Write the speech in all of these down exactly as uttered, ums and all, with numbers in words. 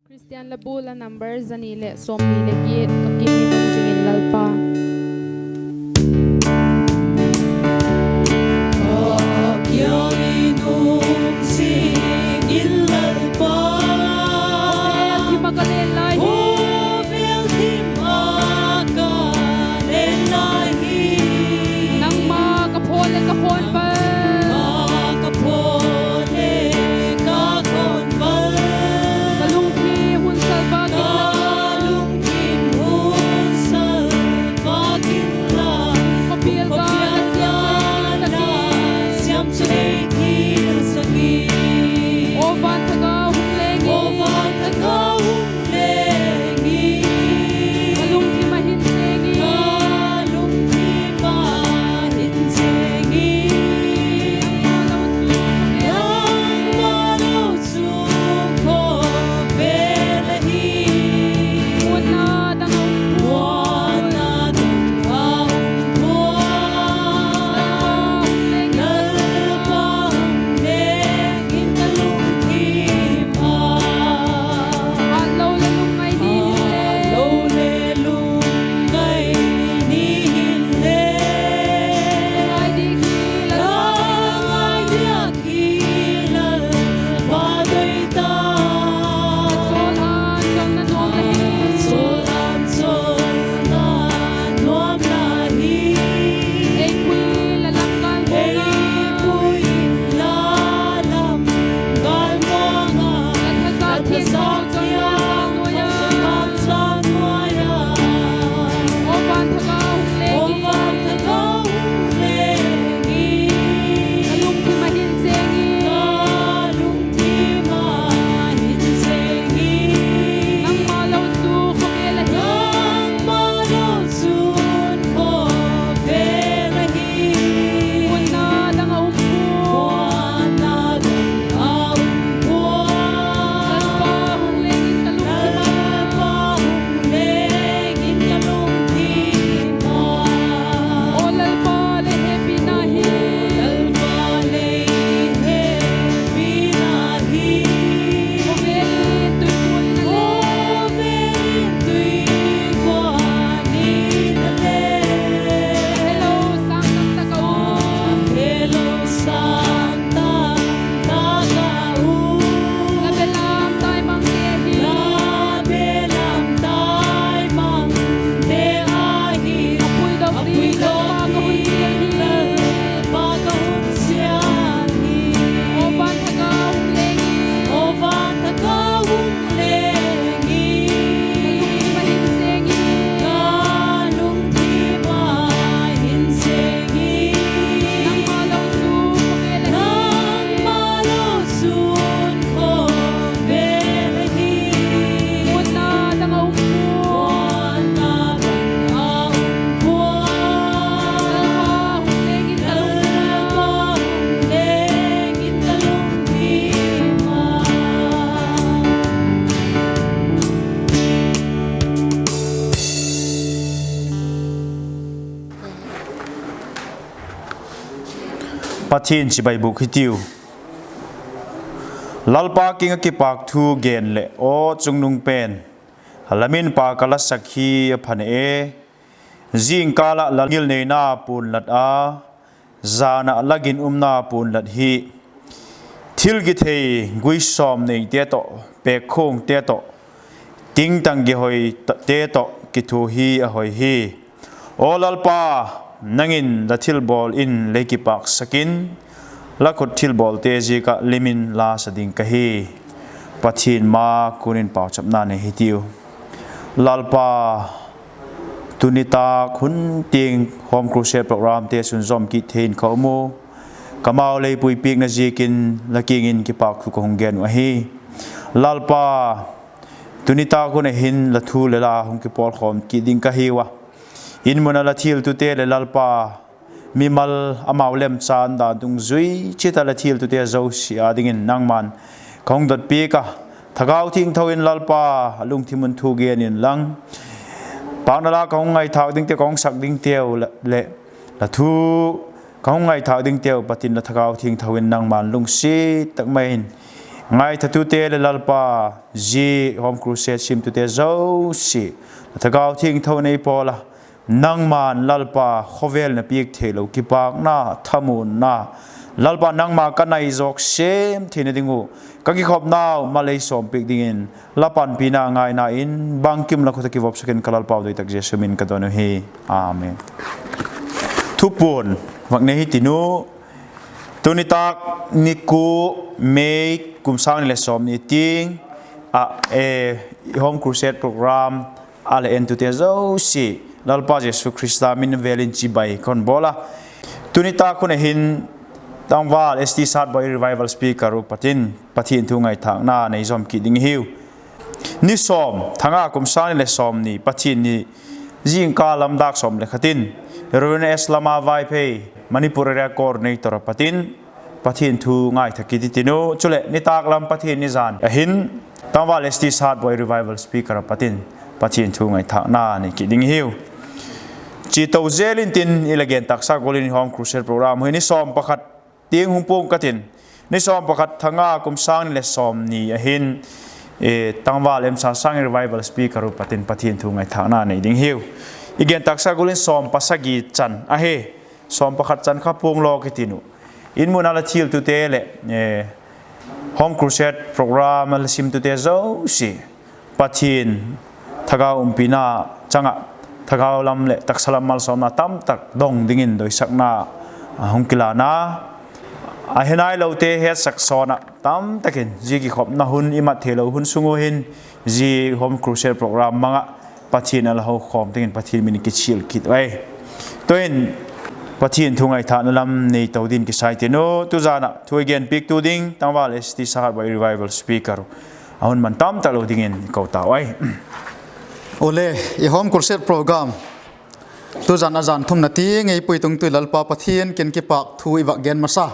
Khristian Labu la number zani leh sawmni leh giat, Ka kiang in um zing in Lalpa. Ka kiang in um zing in Lalpa. Khawvel thim ah ka len lai hi. Khawvel thim ah ka len lai hi. Nangma ka phaw leh ka khawnval. Nangma ka phaw leh ka khawnval. Ka lungthim hun salvâk inla. Ka lungthim hun salvâk inla. Khawpial gâl ah siam chu ei thiangsak in. Siam chu ei thiangsak in. Aw van thagau hung leng in. Aw van thagau hung leng in. Ka lungthim ah hin cheng in. Ka lungthim ah hin cheng in. Nangma lo chu khawvel ah hi. Nangma lo chu khawvel ah hi. Muanna dang a um puai. Muanna dang a um puai. Lalpa hung leng in. Lalpa hung leng in ka lungthim ah. Hat lo leh lungngai ni hinle. Hat lo leh lungngai ni hinle. Ngai dik hi Lalpa. Ngai dik hi Lalpa doi ta. Ka chawl an chawlna nuam la hi. Ka chawl an chawlna nuam la hi. Ei pui la lam gâl mawng a. Ei pui la lam gâl mawng a. La thazak thiangtho chang nuai a. Aw van thagau hung leng in. Aw van thagau hung leng in. Ka lungthim ah hin cheng in. Ka lungthim ah hin cheng in. Nangma lo chu khawvel ah hi. Nangma lo chu khawvel ah hi. Muanna dang a um puai. Muanna dang a um puai. Lalpa hung leng in ka lungthim ah. Lalpa hung leng in ka lungthim ah. Aw Lalpa lei hepina hi. Lalpa lei hepina hi. Khawvel in tuikuan in a le. Khawvel in tuikuan in a le. Hello, sâng tak tak a um. Hello, sâng tak tak a um. La belam taimangte hi. La belam taimangte ahi. A puidok ding Lalpa ka hun sial hi. Lalpa ka hun sial hi. Aw van thagau hung leng in. Aw van thagau hung leng in. Ka lungthim ah hin cheng in. Ka lungthim ah hin cheng in. Nangma lo chu khawvel ah hi. Nangma lo chu khawvel ah hi. Muanna dang a um puai. Muanna dang a um puai. Lalpa hung leng in ka lungthim ah. Lalpa hung leng in ka lungthim ah. Pathian chibai bûk hitiu. Lalpa kiang ah kipâk thu gen leh aw chungnung pen, la min pâk a la sak hi a pha e. Zingkâl ah la ngilneina puanlat a, jan ah la ginumna puanlat hi. Thil kithei gui sawm neite tawh, pêkkhuangte tawh, tingtang kihoite tawh kithua hi a hoi hi. Aw Lalpa, nang in la thilbawl in lei kipâksak in, la khut thilbawlte ziak ah lim in la sa ding ka hi. Pathian ma kuan in pauchapna nei hitiu. Lalpa, tuni tâk hun tiang Home Crusade programte sunzawm kit thei in ka um u. Ka mau lei puipiakna ziakin la kiang in kipâk thu ka hung gen uh ahi. Lalpa, tuni tâk hun ah hin la thu leh la hung kipawlkhawm kit ding ka hiu a. In mun ah la thiltute leh Lalpa, mimal amau lemchan dan dungzui chiat ah la thiltute zosia â dingin nangma'n ka hung dotpiak a. Thagau Thiangtho in Lalpa, a lungthim un thu gen inlang, pâkna la ka hung ngaithâk dingteu, ka hung sak dingteu leh la thu ka hung ngaithâk dingteu, Pathian la Thagau Thiangtho in nangma'n lungsiat tak mai in Ngaithatute leh Lalpa, zia Home Crusade simtute zosia, la Thagau Thiangtho nei pawl a, nangma'n Lalpa khawvel na piak theilo kipâkna, thamuanna, Lalpa nangma ka nai zawk sêm theina ding uh, ka kikhopnau malei sawmpiak dingin, la panpina ngaina in bangkim la khut ah kivopsak in ka Lalpau doi tak Jesu min ka don uhi. Amen. Thupuan vak nei hitiu. Tuni tâk ni kua May kum sâng ni leh sawmni tiang ah, Home Crusade program a la entute zosia Lalpa Jesu Khrista min vêl in chibai ka hun bawl a. Tuni tâk hun a hin tangval S T Satboi Revival Speaker uh pat in Pathian thu ngaithâkna nei zawm kit ding i hiu. Ni sawm, tha nga kum sâng ni leh sawmni, Pathian ni, zingkal lam dâk sawm leh khat in Reverend S Lama Vaiphei, Manipur Area Coordinator ah pat in Pathian thu ngaitha kit i tiu. Chuleh nitâk lam Pathian ni zan a hin tangval S T Satboi Revival Speaker ah pat in Pathian thu ngaithâkna nei kit ding i hiu. Chia to zel intin, i la gen taksa gual in Home Crusade program hi ni sawm pakhat tiang hung pua'ng ka tin, ni sawm pakhat, tha nga kum sâng ni leh sawmni a hin tangval M Sasang Revival Speaker uh pat in Pathian thu ngaithâkna nei ding hiu. I gen taksa gual in sawm pasagi chan ahi. Sawm pakhat chan kha pua'ng law kiti uh. In mun a la thiltute leh Home Crusade program a la simtute zosia Pathian thagau umpina chang ah thagau lam leh taksa lam malsawmna tamtak dong dingin doisakna hung kilân a, a he nailote hetsak sawn ah tamtak in zia kikhopna hun i mat theilo hun sung uh hin zia Home Crusade program mang ah Pathian a la ho khawm dingin Pathian min kichial kit uh ai. Tu'in Pathian thu ngaithâkna lam nei to dingin kisa i tiu. Tuzan ah thu i genpiaktu ding tangval S T Satboi Revival Speaker a hun man tamtak lo dingin i ko tau ai. Ule, i Home Crusade program tuzan a zan thumna tiang ei puitungtu i Lalpa Pathian kiang kipâk thu i vak gen masa.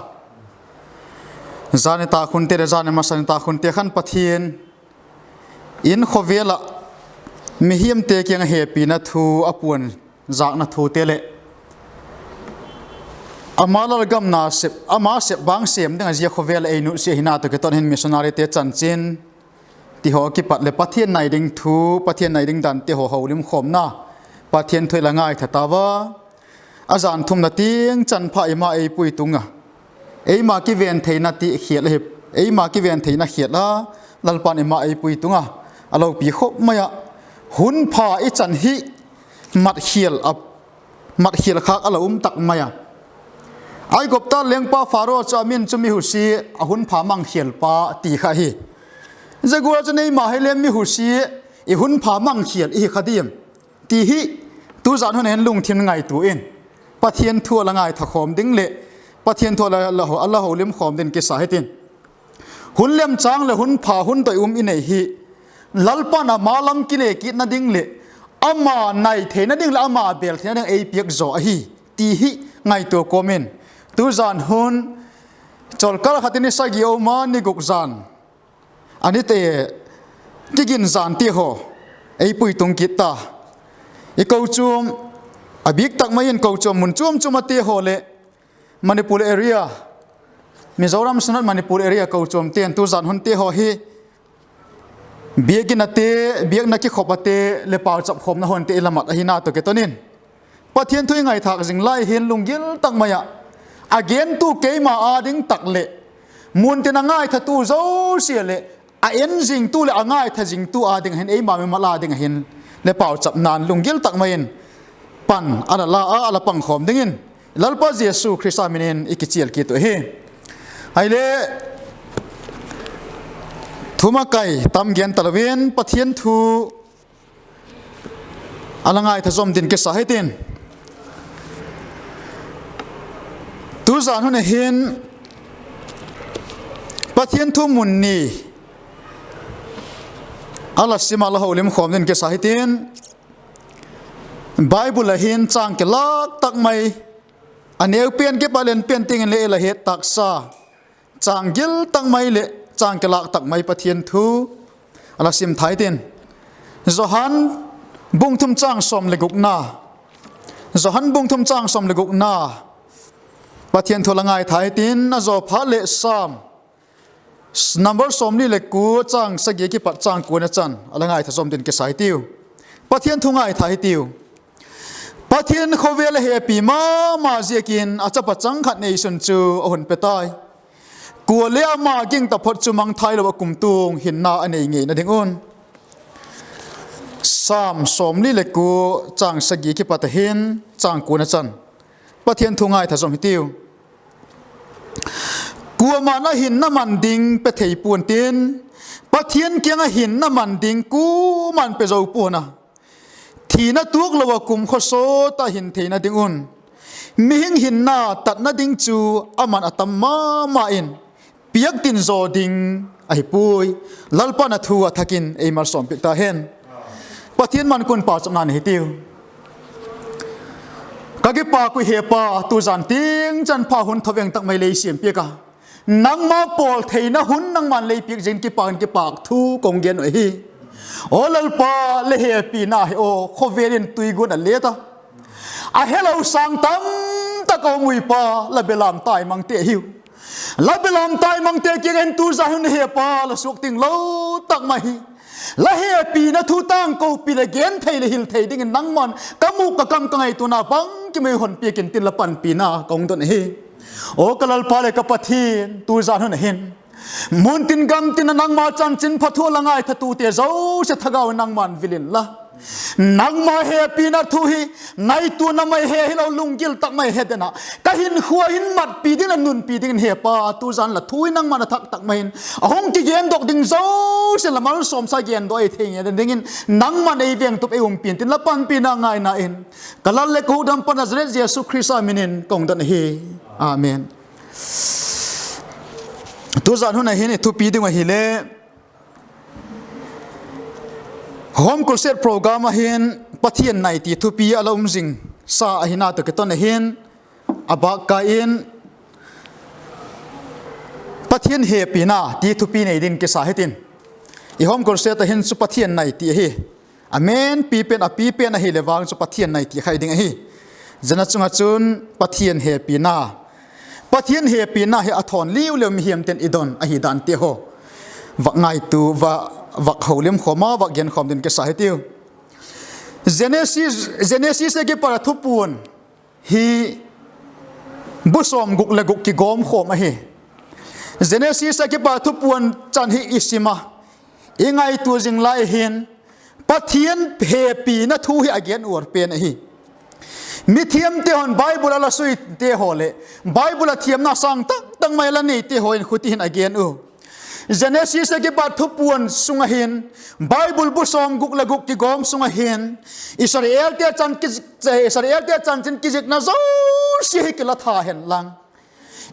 Zan nitâk hunte leh zan masa nitâk hunte khan Pathian in khawvel ah mihiamte kiang ah hepina thu, a puan zâkna thute leh ama lalgam na sep, ama sep bang sêm ding ah zia khawvel ah ei nutsia hina tawh kiton hin missionaryte chanchin ti haw kipat leh Pathian nai ding thu, Pathian nai ding dante haw holimkhawmna Pathian thu i la ngaitha tau a. A zan thumna tiang chan pha i ma ei puitung a, eima kiven theina ti khial ahi, eima kiven theina khial a, Lalpa'n i ma ei puitung a, a lopi khop mai ah, hun pha i chan hi mat khial a, mat khial khâk a la um tak mai a. Aigupta lengpa Pharaoh chu a min chu mihusia, a hun pha mang khial pa ti kha hi. Zia gual chun eima hi le mihusia, i hun pha mang khial i hi kha diam ti hi tuzan hun a hin lungthim ngaitua in Pathian thu a la ngaitha khawm ding leh Pathian thu a la, la ho, a la holimkhawm dingin kisa hitin. Hun lemchâng leh hun pha hun doi um i nei hi, Lalpa'n ama lam kile kitna ding leh ama nai theina ding leh ama bêl theina ding ei piak zaw ahi ti hi ngaitua kawm in, tuzan hun chawlkal khat in ni sagi a um a, ni guk zan a ni te, kigin zan ti haw ei puitung kit ta. I kochuam, a bîk tak mai in kochuam mun chuam chuam a ti haw leh Manipur area, Mizoram Synod Manipur area kochuamte'n tuzan hun ti haw hi biak in a te, biakna kikhop a te leh pauchap khawmna hun te i la mat ahina tawh kiton in, Pathian thu i ngaithâk zing lai hin lunggil tak mai ah, a gentu keima â ding tak leh muantin a ngaithatu zosia leh a en zingtu leh a ngaitha zingtu â ding ah hin eima mimal â ding ah hin le pauchapna'n lunggil tak mai in pan a la la a, a la pangkhawm dingin Lalpa Jesu Khrista min in i kichial kit uh hi. Ahile, thu makai tam gen talo in Pathian thu a la ngaitha zawm dingin kisa hitin. Tuzan hun a hin Pathian thu mun ni a la sim a la holimkhawm dingin kisa hitin. Bible ah hin châng kilâk tak mai, a neu pen kipat leh en pen tiang in le i la het tâksa, châng gil tak mai leh châng kilâk tak mai Pathian thu a la sim thai tin. Johan bung thum châng sawm leh gukna, Johan bung thum châng sawm leh gukna Pathian thu la ngaithai tin, a zaw phat leh Sam Number sawmli le kua, châng sagi kipat châng kuana chan a la ngaitha zawm dingin kisa hitiu. Pathian thu ngaitha hitiu. Pathian khawvel a hepi ma ma ziakin a chapa chang khat neisun chu a hun pe tai. Kuale ama ging taphot chu mangthailo ah kumtuang hinna a nei ngeina ding un. Sam sawmli le kua, châng sagi kipat a hin châng kuana chan Pathian thu ngaitha zawm hitiu. Kuama'n a hinna man ding pe thei pua'n tin, Pathian kiang ah hinna man ding kuama'n pe zo pua'n a. Thina tuaklo ah kumkhawsawt ah hin theina ding un, mihing hinna tatna ding chu ama'n a tam ma ma in, piak tin zaw ding ahi puai. Lalpa'n a thu a thak in ei malsawmpiak ta hen. Pathian man kun pau chapna nei hitiu. Ka kipâk ui Hepa, tuzan tiang chan pha hun thoveng tak mai lei siam piak a, nangma pawl theina hun nangma'n lei piak ziakin kipâk in kipâk thu ka hung gen uh ahi. Aw Lalpa, la hepina hi aw khawvel in tuiguan a let a, a helo sâng tam tak a um ui Pa, la belam taimangte ahiu. La belam taimangte kiang in tuzan hun Hepa, la suak tinglo tak mai hi, la hepina thu tangkopi leh gen thei leh hil thei dingin nangma'n ka mûk ka kam ka ngaituana bangkim ei hon piak intin la panpina ka hung don ahi. Aw ka Lalpa leh ka Pathian, tuzan hun a hin mun tin gam tin ah nangma chanchinpha thu la ngaithatute zosia thagau in nangma'n vil inla, nangma hepina thu hi ngaituana mai he hilo lunggil tak mai he den ah ka hinkhua hin matpi dingin, a nunpi dingin Hepa, tuzan la thu hi nangma'n a thak tak mai in a hung kigendok ding zosia la malsawmsa gendok ei thei ngeina dingin nangma'n ei vengtup ei umpi intin la panpina ngaina in, ka Lal leh ka hukdampa Nazareth Jesu Khrista min in ka hung don ahi. Amen. Tuzan hun a hin i thupi ding ahile, Home Crusade program a hin Pathian nai ti thupi a la um zing sa ahina tawh kiton a hin, a bâk kai in Pathian hepina ti thupi nei dingin kisa hitin, i Home Crusade a hin chu Pathian nai ti ahi. A main pi pen, a pi pen ahileh vang chu Pathian nai ti khai ding ahi. Zia chung ah chun Pathian hepina, Pathian hepina hi a thawn liu leu mihingte'n i don ahi dante haw vak ngaitua, vak holimkhawm a, vak genkhawm dingin kisa hitiu. Genesis, Genesis a kipat a Thupuan hi bu sawmguk leh guk kigawmkhawm ahi. Genesis a kipat Thupuan chan hi i sim a, i ngaitua zing lai hin Pathian hepina thu hi a gen uar pen ahi. Mithiamte haw'n Bible a la suite haw leh Bible a thiamna sâng tak tak mai la neite haw in khuti hin a gen u. Genesis a kipat Thupuan sung ah hin, Bible bu sawmguk leh guk kigawm sung ah hin, Israelte chan ki, Israelte chanchin kizikna zosia hi kila tha hen lang,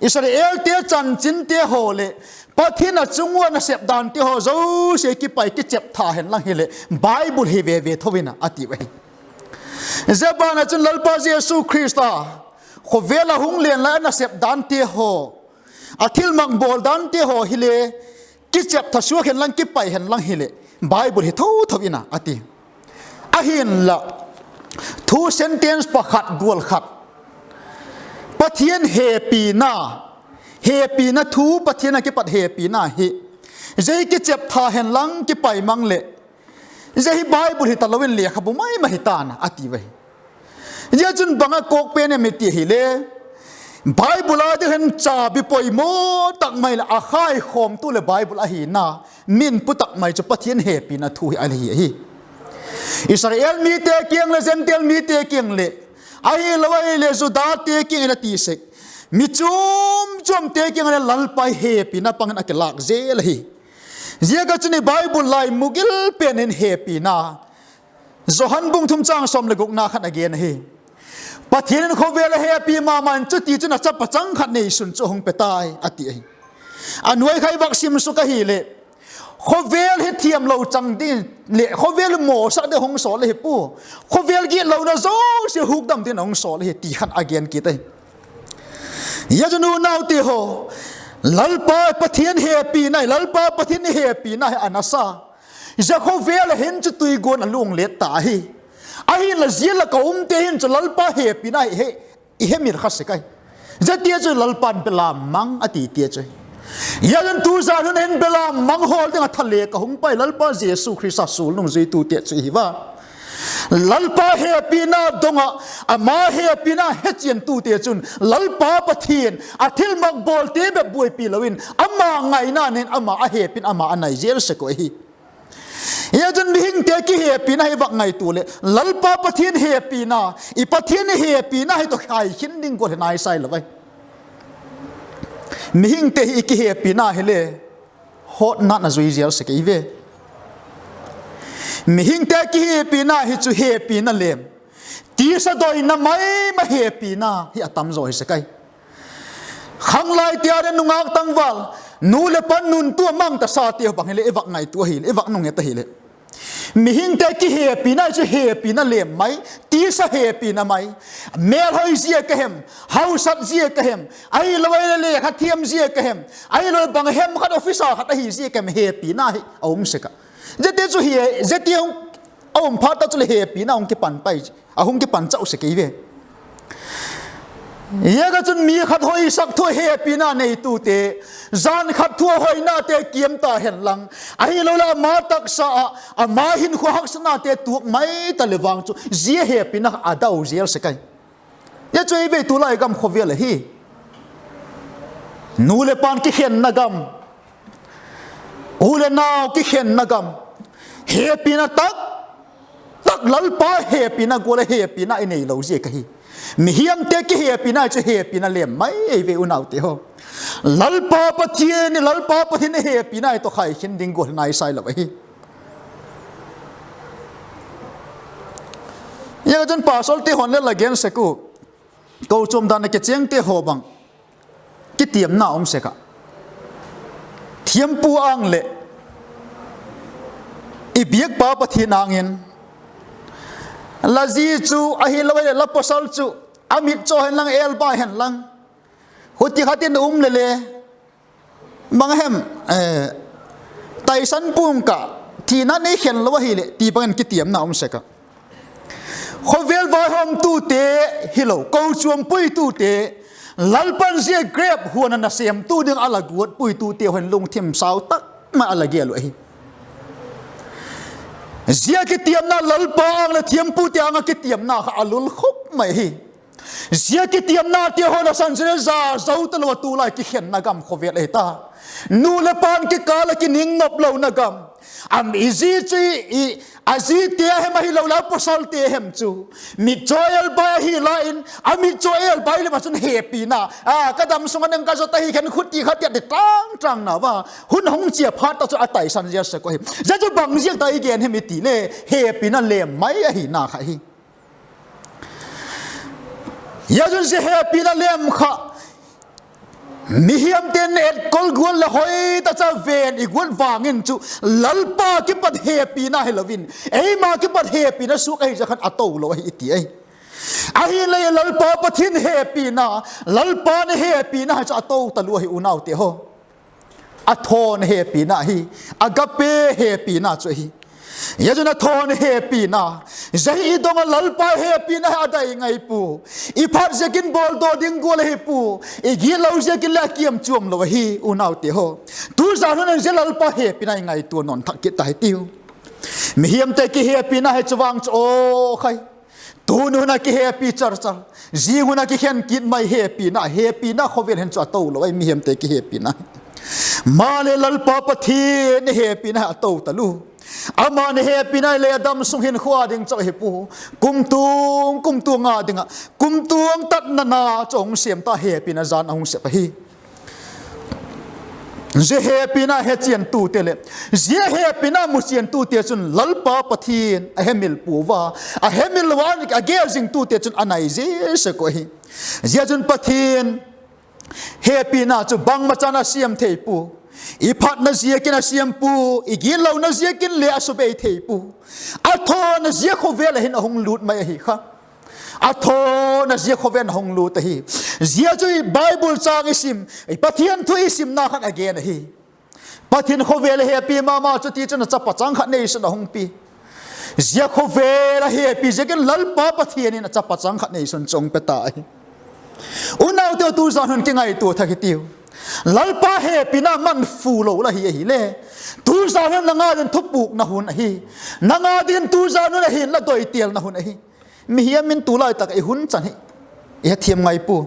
Israelte chanchinte haw leh Pathian a chung ua nasep dante haw zosia kipai kichep tha hen lang hileh Bible hi ve ve tho in a, a tiu ahi. Zia ban ah chun Lalpa Jesu Khrista khawvel a hung leng lai a nasep dante haw, a thilmak bawl dante haw hile kichep tha suak hen lang, kipai hen lang hileh Bible hi tho tho in a, a ti. Ahinla, thu sentence pakhat gual khat, Pathian hepina, hepina thu, Pathian a kipat hepina hi, zia hi kichep tha hen lang, kipai mang leh, zia hi Bible hi talo in lekhabu mai mai hi ta'n a, a ti ve. Zia chun bang a kawk pen em i ti hile, Bible a ding hin chabi poimaw tak mai leh a khaikhawmtu leh Bible ahina, min pu tak mai chu Pathian hepina thu hi a hi ahi. Israel mite kiang leh Gentile mite kiang leh, ahilo ahileh Judate kiang in a ti sek, mi chuam chuamte kiang leh Lalpa hepina pang in a kilâk zel ahi. Ziak a chun i Bible lai mugil pen in hepina, Johan bung thum châng sawm leh gukna khan a gen ahi. Pathian in khawvel a hepi ma ma in, chutichun a chapa chang khat neisun chu a hung pe tai, a ti ahi. A nuai kha i vak sim suk ahileh, khawvel hi thiamlo chang ding leh khawvel mawsak ding hung sawl ahi pua, khawvel gitlona zosia hukdam dingin a hung sawl ahi ti khan a gen kit ahi. Zia chun unaute haw, Lalpa Pathian hepina hi, Lalpa Pathian hepina hi a nasa. Zia khawvel a hin chu tuiguan a luang let ta ahi. Ahinla zia lak a umte hin chu Lalpa hepina hi i hemil kha sek ahi. Ziate chu Lalpa'n belam mang a ti tia chu Zia chun tu zan hun hin belam mang hawl ding ah thale ka hung pai, Lalpa Jesu Khrista sual nungzuitute chu i hi a. Lalpa hepina dong ah, ama hepina hechiantute chun Lalpa Pathian a thilmak bawlte bep buaipi lo in, ama ngaina nen ama a hepina ama a nai zel sek uh ahi. Zia chun mihingte kihepina hi vak ngaitua leh, Lalpa Pathian hepina, i Pathian i hepina hi tawh khaikhin ding gual hi nai sai lo ai. Mihingte hi i kihepina hile, hawtna'n a zui zel sek ei ve. Mihingte kihepina hi chu hepina lem, tisa doina mai ma hepina hi a tam zaw hi sek ai. Khanglaite a le nungak tangval, nu leh pa nuntu a mang tasate bang hileh i vak ngaitua hileh, i vak nung et ahileh, mihingte kihepina chu hepina lem mai, tisa hepina mai, mêlhoi zia ka hem, hausat zia ka hem, ahilo ahileh lekha thiam zia ka hem, ahilo bang hem khat officer khat ahi zia ka hem, hepina hi a um sek a. Ziate chu hi, ziate a um phat ta chuleh hepina a hung kipan chau sek ei ve. Ziaka chun mi khat hoisak thu hepina neitute, jan khat thu hoinate kiam ta hen lang, ahiloleh ama taksa ah, ama hinkhua haksatnate tuak mai ta leh vang chu zia hepina a dau zel sek ai. Zia chu ei ve tulai gam khawvel ahi. Nu leh pa'n kikhenna gam, u leh nau kikhenna gam, hepina tak tak, Lalpa hepina gual ah hepina i neilo ziak ahi. Mihiamte kihepina chu hepina lem mai ei ve unaute haw. Lalpa Pathian, Lalpa Pathian hepina i tawh khaikhin ding gual hi nai sai lo ahi. Ziaka chun pastorte haw'n le la gen sek u, kochuam dan a kichiangte haw bang kitiamna um sek ah, thiampu âng leh i biakpa Pathian âng in, la zi chu ahilo ahileh la pawsal chu a mitchaw hen lang, elbai hen lang, huti khat in um le le, bang hem, taisan pua'ng ka, thina nei khen lo ahileh ti bang in kitiamna um sek ah. Khawvel vaihawmtute hilo, kochuam puitute, Lalpa'n zia grep huan a nasêmtu ding a la guat puitute haw in lungthim sau tak mai a la gel uh ahi. Zia kitiamna, Lalpa âng leh thiampute âng ah kitiamna kha a lul khuk mai hi. Zia kitiamnate haw nasan zia le za zo talo a tulai kikhenna gam khawvel ahi ta. Nu leh pa'n kikâl ah kining nop lona gam. Am i zi chu i, a zite a hem ahiloleh a pawsalte hem chu mitchaw elbai ahi lai in, a mitchaw elbai lem ah chun hepina, a, ka dam sung a neng ka zot ahi khen khuti khat tiat ti tang tang nau a, hun hung chia phat ta chu a taisan zia sek uh ahi. Zia chu bang ziak ta i gen hem i ti le, hepina lem mai ahina kha hi. Zia chun zia hepina lem kha, mihiamte'n etkol gual leh hoi ta cha ven i guat vang in chu, Lalpa kipat hepina hilo in, eima kipat hepina suak ahi zia khan a to lo ahi i ti ahi. Ahinle Lalpa Pathian hepina, Lalpa'n hepina hi chu a to talua ahi unaute haw. A thawn hepina hi, agape hepina chu ahi. Zia chun a thawn hepina, zia hi i dong ah Lalpa hepina hi a dai ngai pua. I phat ziakin bawldaw ding gual ahi pua. I gitlo ziakin le a kiam chuam lo ahi unaute haw. Tu zan hun in zia Lalpa hepina i ngaitua nawn thak kit ta hitiu. Mihiamte kihepina hi chu vang chu aw khai. Tun hun a kihepi char char, zing hun a kikhen kit mai hepina, hepina khawvel hin chu a to lo ahi, mihiamte kihepina. Maleh Lalpa Pathian hepina a to talu. Ama'n hepina le a dam sung hinkhua ding chau hi pua. Kumtuang, kumtuang a ding ah, kumtuang tatna na chu hung siam ta, hepina jan a hung sep ahi. Zia hepina hechiantute leh zia hepina muchiantute chun Lalpa Pathian a hemil pua a, a hemil lo a, a gel zingtute chun a nai zia sek uh ahi. Zia chun Pathian hepina chu bangma chan a siam thei pua. I phatna ziakin a siam pua, i gitlona ziakin le a subei thei pua. A thawn a zia khawvel ah hin a hung lût mai ahi kha. A thawn a zia khawvel a hung lût ahi. Zia chu i Bible châng i sim, i Pathian thu i simna khan a gen ahi. Pathian khawvel a hepi ma ma chu tichun a chapa chang khat neisun a hung pi. Zia khawvel a hepi ziakin Lalpa Pathian in a chapa chang khat neisun chu hung pe ta ahi. Unaute, tu zan hun kingaitua thak hitiu. Lalpa hepina man fu lo la hi ahile, tuzan hun nang â ding thupukna hun ahi. Nang â dingin tuzan hun ahin la doitêlna hun ahi. Mihiam in tulai tak ah i hun chan hi i hethiam ngai pua.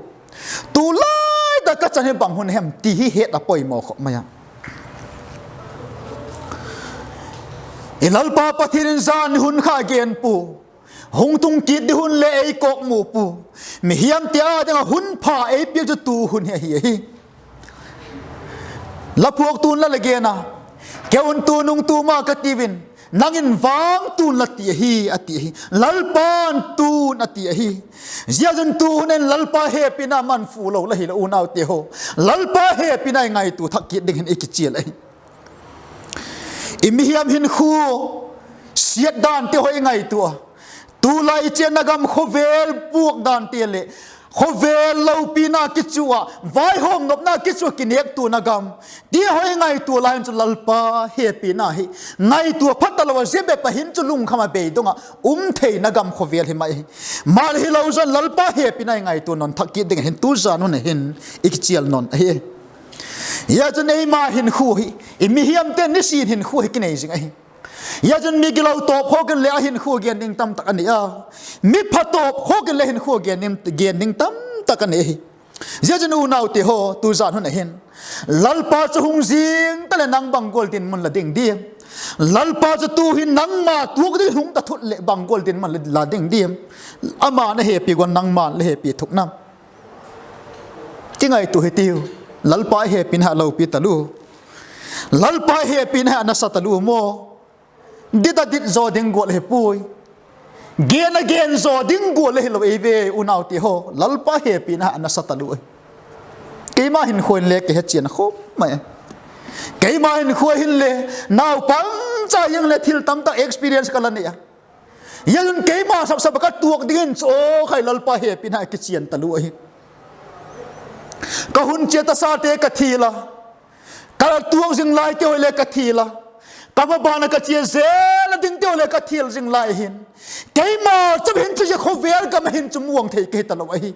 Tulai tak ka chan hi bang hun hem ti hi het a poimaw khop mai a. I Lalpa Pathian in zan hun kha a gen pua. Hung tung kit ding hun le ei kawkmu pua. Mihiamte â ding ah hun pha ei piak chu tu hun hi ahi ahi. La phuaktu'n la le gen a, keu in tu nung tu ma ka tiu in, nang in vang tu'n la ti ahi, a ti ahi. Lalpa'n tu'n a ti ahi. Ziachun tu hun in Lalpa hepina man fu lo la hile unaute haw, Lalpa hepina i ngaitua thak kit ding hin i kichial ahi. I mihiam hinkhua siat dante haw i ngaitua a, tulai i chianna gam khawvel buak dante leh khawvel lopina kichu ah, vaihawm nopna kichu ah kinêktuana gam ti haw i ngaitua lai in chu Lalpa hepina hi ngaitua pha talo a, zia bep a hin chu lungkham a beidong ah um theina gam khawvel hi mai hi. Maleh hilo zaw in Lalpa hepina i ngaitua nawn thak kit ding hin tuzan hun a hin i kichial nawn ahi. Ziachun eima hinkhua hi, i mihiamte nisin hinkhua hi kinei zing ahi. Ziachun mi gilo tawp khawk in le a hinkhua gen ding tamtak a nei a, mi pha tawp khawk in le hinkhua gen ding, gen ding tamtak a nei ahi. Ziachun unaute haw, tuzan hun a hin Lalpa chu hung zing ta leh nang bang gual dinmun la ding diam? Lalpa chu tu hin nangma tuak ding hung ta thut leh bang gual dinmun la ding diam? Ama na hepi gual nangma'n la hepi thuk nam? Kingaitua hitiu. Lalpa hepina a lopi talu, Lalpa hepina a nasa talu maw? Dit a dit zaw ding gual hi puai. Gen a gen zaw ding gual le hilo ei ve unaute haw, Lalpa hepina a nasa talu ahi. Keima hinkhua in le ka hechian khop mai a. Keima hinkhua hin le naupang cha hing le thil tamtak experience ka la nei a. Ziachun keima sapsap a ka tuak dingin chu aw khai Lalpa hepina a kichian talu ahi. Ka hun chia tasate ka thil a, ka la tuak zing laite haw le ka thil a, ka maban a ka chia zel a dingte haw le ka thil zing lai hin, keima chau hin chu zia khawvel gam a hin chu muang thei ka hi talo ahi.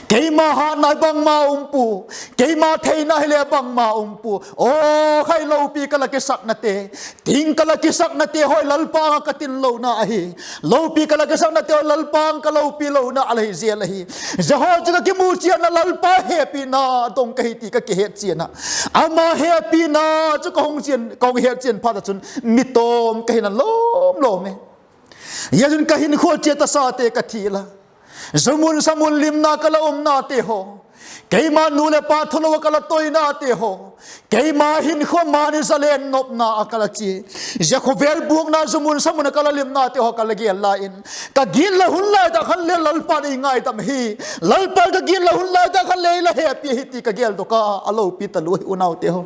Keima hatna bangma um pua, keima theina hile bangma um pua. Aw khai lopi ka la kisaknate, ting ka la kisaknate haw Lalpa âng ah ka tin lona ahi. Lopi ka la kisaknate haw Lalpa âng ah ka lopi lona a la hi zel ahi. Zia haw chu ka kimu chian a Lalpa hepina dong ka hi ti ka kihet chian a, ama hepina chu ka hung chian, ka hung het chian phat ah chun mi tawm ka hi na lawm lawm e. Ziachun ka hinkhua chia tasate ka thil a, zumun samun limna ka la umnate haw, keima nu leh pa thulo a ka la toinate haw, keima hinkhua mani zalen nopna a ka la chia, zia khawvel buakna zumun samun a ka la limnate haw ka la gel lai in, ka gitlo hun lai tak khan le Lalpa'n ei ngaidam hi, Lalpa'n ka gitlo hun lai tak khan le ei la hepi hi ti ka geldok a, a lopi talu hi unaute haw.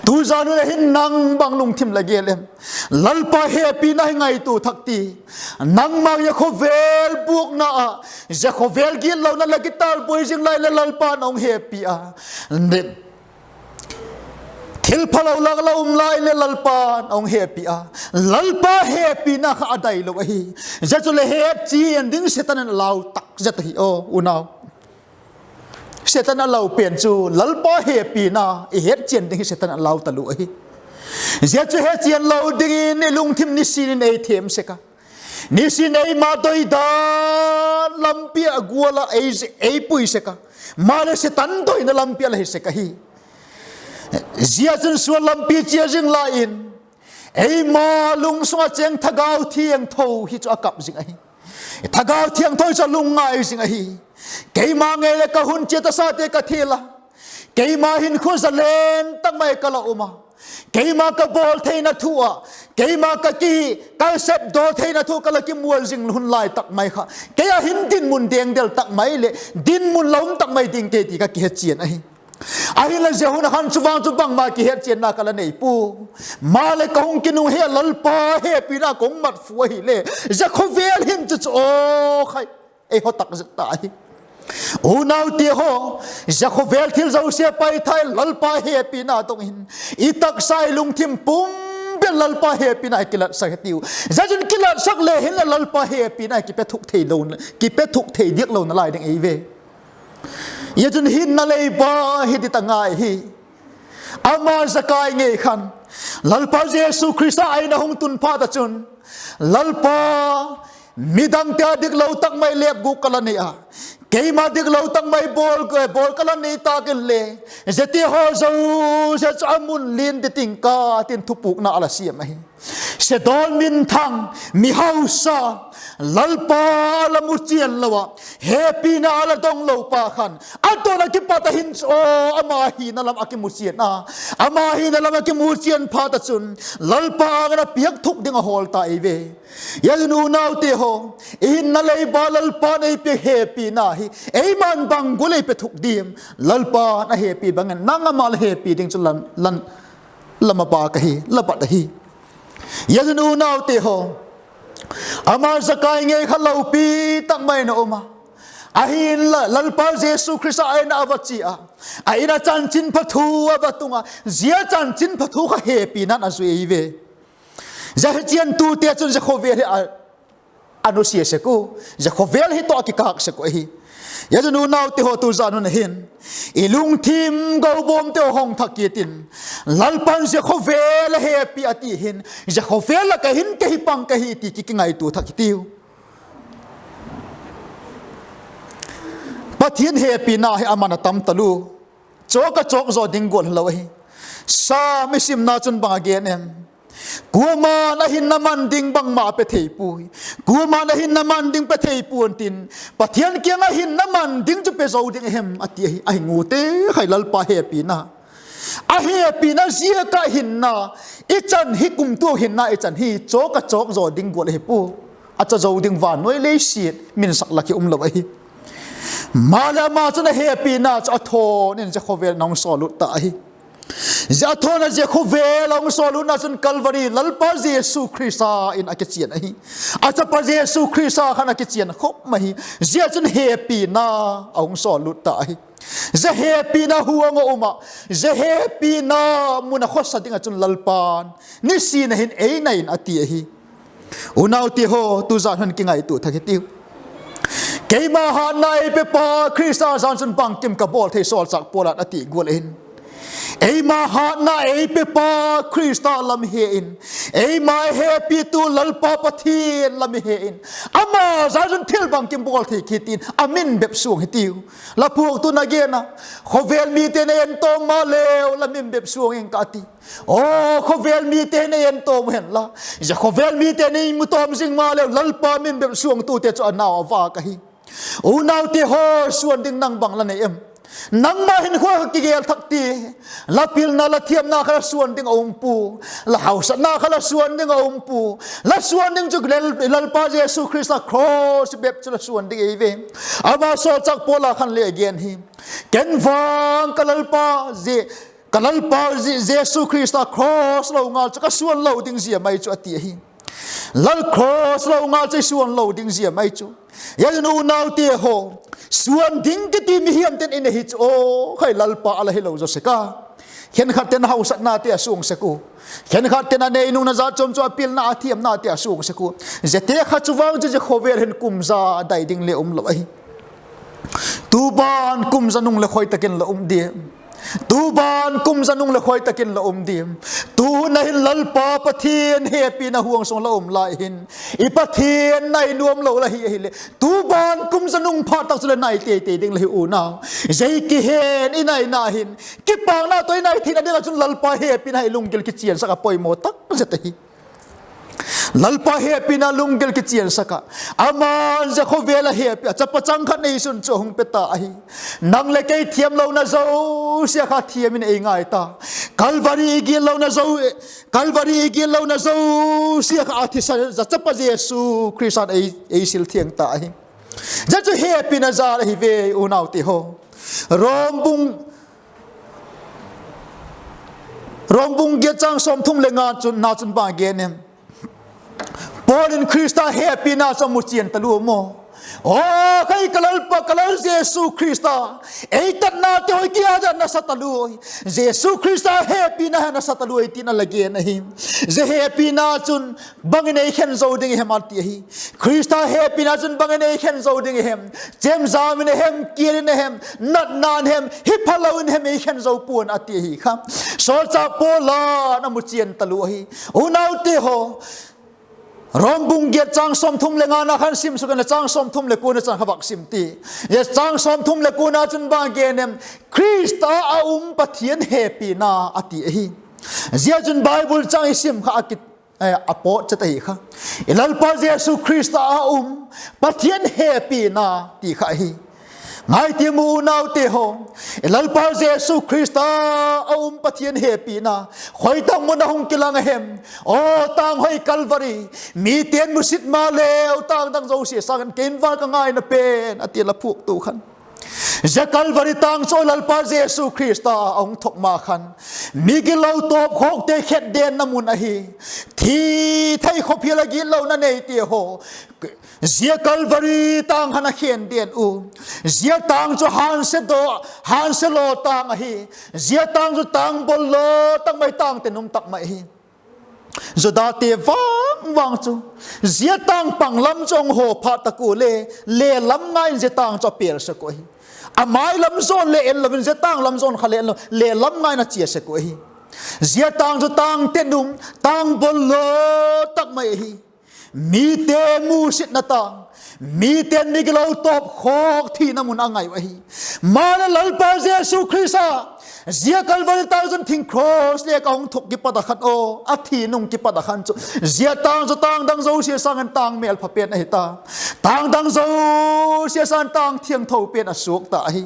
Tuzan hun a hin nang bang lungthim la gel em? Lalpa hepina hi ngaitua thak ti. Nangma zia khawvel buakna ah, zia khawvel gitlona la kitalbuai zing lai leh Lalpa'n a hung hepi a, thil phalo lak la um lai leh Lalpa'n a hung hepi a, Lalpa hepina kha a dailo ahi. Zia chuleh hetchian ding Setan in a lau tak zet ahi aw unau. Setan a lau pen chu Lalpa hepina i hetchian ding hi Setan a lau talu ahi. Zia chu hetchian lo dingin i lungthim nisin in ei thêm sek a, nisin eima doi dan lampi a gual ah ei, ei pui sek a, maleh Setan doina lampi a la hi sek ahi. Zia chun sual lampi chia zing lai in, eima lungsung ah chêng Thagau Thiangtho hi chu a kap zing ahi. Thagau Thiangtho chu a lungngai zing ahi. Keima ngei leh ka hun chia tasate ka thil a, keima hinkhua zalen tak mai ka la um a, keima ka bawl theina thu ah, keima ka ki, ka sepdaw theina thu ka la kimual zing hun lai tak mai kha, kei a hin dinmun dengdel tak mai leh dinmun la um tak mai ding kei ti ka kihetchian ahi. Ahinla zia hun a khan chuvang chu bangma kihetchianna ka la nei pua. Maleh ka hung kinunghei a Lalpa hepina ka hung mat fu ahile, zia khawvel hin chu chu aw khai, ei ho tak zet ta hi. Unaute haw, zia khawvel thil zosia paithai Lalpa hepina dong hin, i taksa i lungthim pumpi ah Lalpa hepina kilatsak hitiu. Zia chun kilatsak le hinle Lalpa hepina kipe thuk thei lo, kipe thuk thei diak lo nalai ding ei ve. Zia chun hinna leiba hi dit a ngai hi. Ama Zakai ngei khan, Lalpa Jesu Khrista a in a hung tun phat ah chun, Lalpa, midangte a diklo tak mai lêp gûk ka la nei a, keima diklo tak mai bawl, bawl ka la nei tâk inle, ziate haw zosia chu a mun lian ding ka tin thupukna a la siam ahi. Sedawn minthang, mi hausa, Lalpa a la muchian lo ah, hepina a la dong lo pa khan, a dawn ah kipat a hin chu aw, ama hina lam a kimuchian a, ama hina lam a kimuchian phat ah chun, Lalpa âng in a piak thuk ding a hawl ta ei ve. Zia chun unaute haw, i hinna leiba Lalpa'n ei piak hepina hi eima'n bang gual ei pe thuk diam? Lalpa'n a hepi bang in nang ama la hepi ding chu la ma bâk ahi, la bat ahi. Zia chun unaute haw, ama Zakai ngei kha lopi tak mai in a um a, ahinla Lalpa Jesu Khrista a in a va chia a, a in a chanchinpha thu a va tung a, zia chanchinpha thu kha hepina'n a zui ei ve. Zia hi chiantute chun zia khawvel hi a, a nusia sek u, zia khawvel hi tawh a kikâk sek uh ahi. Zia chun unaute haw, tu zan hun a hin i lungthim gobawmte haw hong thak kit in, Lalpa'n zia khawvel a hepi a ti hin, zia khawvel lak ah hin kei hi pang ka hi ti ki, kingaitua thak hitiu. Pathian hepina hi ama'n a tam talua, chawk a chawk zaw ding gual hilo ahi. Sam i simna chun bang a gen em? Kuama'n a hinna man ding bangma pe thei puai, kuama'n a hinna man ding pe thei pua'n tin, Pathian kiang ah hinna man ding chu pe zo ding a hem a ti ahi. Ahi, ngute khai, Lalpa hepina, a hepina ziak ah hinna i chan hi, kumtuang hinna i chan hi chawk a chawk zaw ding gual ahi pua. A cha zo ding van nuai lei siat minsak lak hi um lo ahi. Maleh ama chun a hepina chu a thawn in zia khawvel in a hung sawllut ta ahi. Zia a thawn a zia khawvel a hung sawllutna chun Calvary Lalpa Jesu Khrista in a kichian ahi. A chapa Jesu Khrista khan a kichian khop mai hi. Zia chun hepina a hung sawllut ta ahi. Zia hepina huang a um ah, zia hepina mun a khawsa ding ah chun Lalpa'n nisin a hin ei nai in a ti ahi. Unaute haw, tu zan hun kingaitua thak hitiu. Keima hatna ei pepa Khrista zan chun bangkim ka bawl thei, sawlchâk Paul in a ti gual ahin, eima hatna ei pepa Khrista lam he in, eima hepitu Lalpa Pathian lam he in, ama zan chun thil bangkim bawl thei kit in a min bep suang hitiu. La phuaktu'n a gen a, khawvel mite'n ei en tawm maleu la min bep suang ing ka ti. Aw, khawvel mite'n ei en tawm u henla, zia khawvel mite'n ei mu tawm zing maleu Lalpa min bep suangtute chu a nau a vâk ahi. Unaute haw, suan ding nang bang la nei em? Nangma hinkhua kha kigel thak ti, la pilna la thiamna kha la suan ding a um pua, la hausakna kha la suan ding a um pua. La suan ding chu Lal-, Lalpa Jesu Khrista cross bep chu la suan ding ei ve. Ama sawlchâk Paul a khan le a gen hi, ken vang ka Lalpa Je-, ka Lalpa Je-, Jesu Khrista cross lo ngal chu ka suan lo ding zia mai chu a ti ahi. Lal cross lo ngal chu i suan lo ding zia mai chu. Zia chun unaute haw, suan ding kiti mihiamte'n i nei hi chu aw khai, Lalpa a la hilo zaw sek a. Khenkhatte'n hausaknate a suang sek u. Khenkhatte'n a nei nung na zat chuam chuam, a pilna a thiamnate a suang sek u. Ziate kha chu vang chu zia khawvel hin kum za dai ding le um lo ahi. Tu ban kum za nung leh khoi tak in la um diam? Tu ban kum za nung leh khoi tak in la um diam? Tu hun a hin Lalpa Pathian hepina huang sung la um lai hin, i Pathian nai nuam lo la hi ahileh, tu ban kum za nung phat tak chu leh nai tei tei ding la hi unau. Zia kihen i naina hin kipakna tawh i nai theina ding ah chun Lalpa hepina hi lunggil kichiansak a poimaw tak zet ahi. Lalpa hepina lunggil kichiansak ah, ama'n zia khawvel a hepi a, a chapa chang khat neisun chu a hung pe ta ahi. Nang leh kei thiamlona zosia kha thiam in ei ngai ta. Calvary i gitlona zo, Calvary i gitlona zosia kha a thisan a chapa Jesu Khrista'n ei, ei sil thiang ta ahi. Zia chu hepina zal ahi ve unaute haw. Rom bung, Rom bung giat chang sawmthum leh nga chun, na chun bang gen em? Paul in Khrista hepina chu a muchian talua maw? Aw khai ka Lalpa, ka Lal Jesu Khrista, ei tatnate haw kia dia nasa talua, Jesu Khrista hepina he nasa talua, ti'n a la gen ahi. Zia hepina chun bang in ei khen zo ding hem a ti ahi. Khrista hepina chun bang in ei khen zo ding hem? Chemjam in a hem, kial in a hem, natna in a hem, hi phalo in hem ei khen zo pua'n a ti ahi kha. Sawlchâk Paul in a mu chian talua ahi. Unaute haw, Rom bung giat châng sawmthum leh ngana khan sim suk inla, châng sawmthum leh kuana chan kha vak sim ti. Zia châng sawmthum leh kuana chun bang gen em? Khrista a um Pathian hepina a ti ahi. Zia chun Bible châng i sim kha a ki, a pawt chet ahi kha. I Lalpa Jesu Khrista a um Pathian hepina ti kha ahi. Ngai ti mu unaute haw, i Lalpa Jesu Khrista a um Pathian hepina khoi tak mun a hung kilang a hem? Aw, tâng hoi Calvary, mite'n musit maleu, tâng dang zosia sâng in kei'n vang ka ngaina pen, a ti la phuaktu khan. Zia Calvary tâng chu Lalpa Jesu Khrista a hung thok ma khan, migilo tawpkhawkte khetdenna mun ahi. Thi thei khawp hial a gitlona neite haw, zia Calvary tâng khan a khen den u. Zia tâng chu hânsia daw, hânsia law tâng ahi. Zia tâng chu tâng bol law tak mai, tâng tenum tak mai ahi. Judate vang vang chu zia tâng pang lam chu hung haw phat tak ua le, le lam ngai in zia tâng chu a pêl sek uh ahi. A mai lam zawn le en lo in, zia tâng lam zawn kha le en lo, le lam ngai in a chia sek uh ahi. Zia tâng chu tâng tenum, tâng bol law tak mai ahi. Mite musitna tâng, mite'n migilo tawpkhawk thina mun a ngai uh ahi. Maleh Lalpa Jesu Khrista zia Calvary tâng chun thing cross leh ka hung thok kipat a khan aw, a thi nung kipat a khan chu, zia tâng chu tâng dang zosia sâng in tâng mêlpha pen ahi ta. Tâng dang zosia sâng in tâng thiangtho pen a suak ta ahi.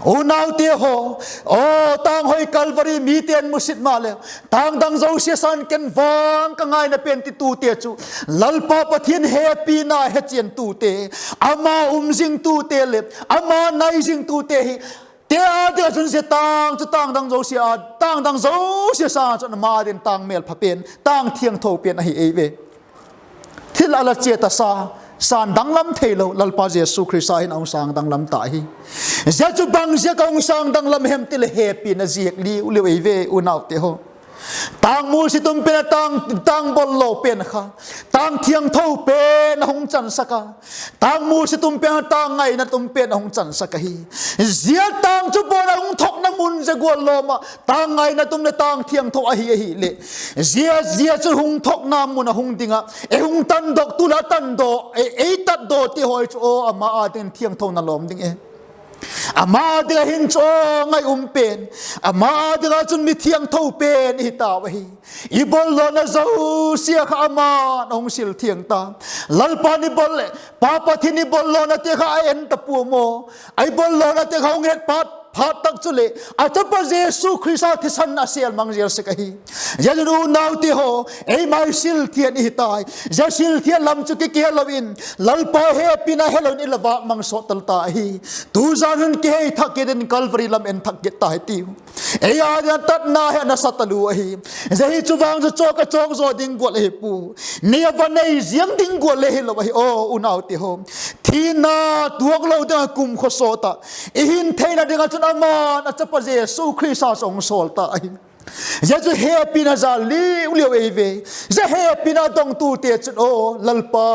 Unaute haw, aw, tâng hoi Calvary mite'n musit maleh, tâng dang zosia sâng in ken vang ka ngaina pen titute chu, Lalpa Pathian hepina hechiantute, ama um zingtute leh ama nai zingtute hi, te â ding ah chun zia tâng chu tâng dang zosia, tâng dang zosia sâng ah chun ama â ding tâng mêlpha pen, tâng thiangtho pen ahi ei ve. Thil a la chia ta sa, sâng danglam theilo Lalpa Jesu Khrista hin a hung sâng danglam ta hi. Zia chu bang ziak a hung sâng danglam hem ti leh hepina ziak liu liu ei ve unaute haw. Tâng musit um pen a tâng, tâng bol law pen kha, tâng thiangtho pen a hung chansak a. Tâng musit um pen a tâng ngaina um pen a hung chansak ahi. Zia tâng chu bawn a hung thokna mun zia gual lawm ah tâng ngaina um leh tâng thiangtho ahi ahileh, zia, zia chu hung thokna mun a hung ding ah, ei hung tandok, tu la tandok, ei, ei tatdawte haw chu aw, ama â ding thiangthona lawm ding e. Ama â ding ah hin chu aw, ngai um pen, ama â ding ah chun mi thiangtho pen i hi tau ahi. I bol lawna zosia kha ama'n a hung sil thiang ta. Lalpa'n i bol leh, Pa Pathian i bol lawnate kha a en ta pua maw? A i bol lawnate kha hung et phat, phat tak chuleh a chapa Jesu Khrista thisan a sêl mang zel sek ahi. Zia chun unaute haw, eima i sil thiang i hi tai. Zia sil thiang lam chu ki, kihelo in, Lalpa hepina helo in i la vâk mang sawt tal ta ahi. Tuzan hun kihei thak kit in Calvary lam en thak kit ta hi tiu. Ei â ding a tatna hi a nasa talu ahi. Zia hi chu vang chu chawk a chawk zaw ding gual ahi pua. Nei a va nei ziang ding gual le hilo ahi aw unaute haw. Thina tuak lo ding ah kumkhuasawt ah, i hin theina ding ah chun ama'n a chapa Jesu Khrista chu hung sawl ta ahi. Zia chu hepina jal liu liu ei ve. Zia hepina dongtute chun aw, Lalpa